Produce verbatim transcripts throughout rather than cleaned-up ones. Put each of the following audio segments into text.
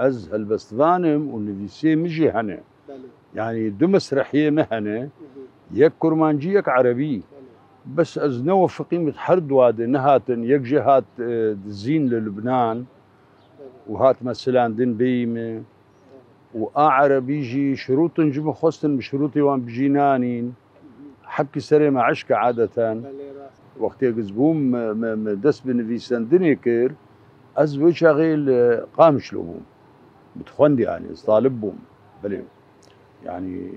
Ez helbestvan im û nivîsê min jî hene. Belê. Yanî du mesrehiyê min hene. Hı hı. Yek kurmancî, yek erebî. Belê. Bes ez newefiqîm, her dua de nehatin. Yek jê hat, e, dizîn li Lubnan. Belê. Û hat meselan din bêyî min. Belê. Û a erebî jî şirûtin ji min xwestin, min şirûtê wan bijî nanîn. Hebkî serê me eşk e adeten. Belê, rast. Wextê ez bûm, me, me, me dest bi nivîsandinê kir, ez wê çaxê li Qamişlo bûm. Min dixwend, yanî ez talib bûm. Belê. Yanî,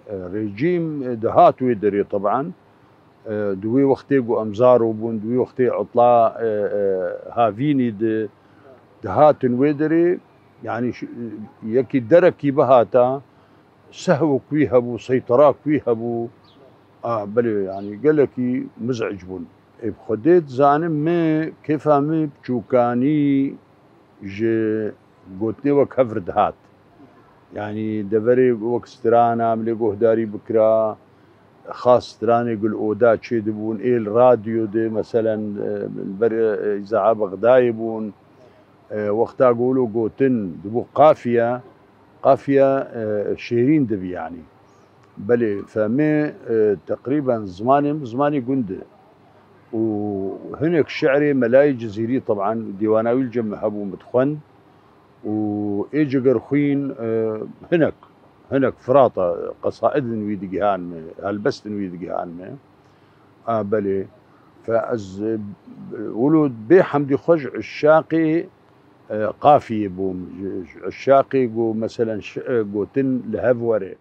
e, rejîm, e, dihat wê derê teban. E, di wê wextê ku em zaro bûn, di wê wextê utla, e, e, havînî di, dihatin wê derê, yanî ş-, yekî derekî bihata, sehwek wî hebû, seyterak wî hebû. A, belê, yanî gelekî miz'ic bûn. Ê, bi Xwedê dizanim, me kêfa me biçûkanî ji gotinê wek hev re dihat. Yanî deverê wek strana em lê guhdarî bikira, xas stranê ku li oda çêdibûn, ê li radyo de, meselen, e, li ber, e, îzaa Bexdayê bûn. E, wexta ku wilo gotin dibû qafiye, qafiye, e, şêrîn dibî yanî. Belê, femê, e, teqrîben zimanê min zimanê gund e. Û hinek şi'rê Melayê Cizîrî, teban dîwana wî li cem min hebû, min dixwend. Û ê Cegerxwîn, e, hinek, hinek firata qesaidin wî digihan me, helbestin wî digihan me. A, belê. Fe ez, e, wilo bê hemdî xwe ji uşaqê, e, qafiyê bûm. Ji, ji uşaqê ku, meselen, şi-, e, gotin li hev were.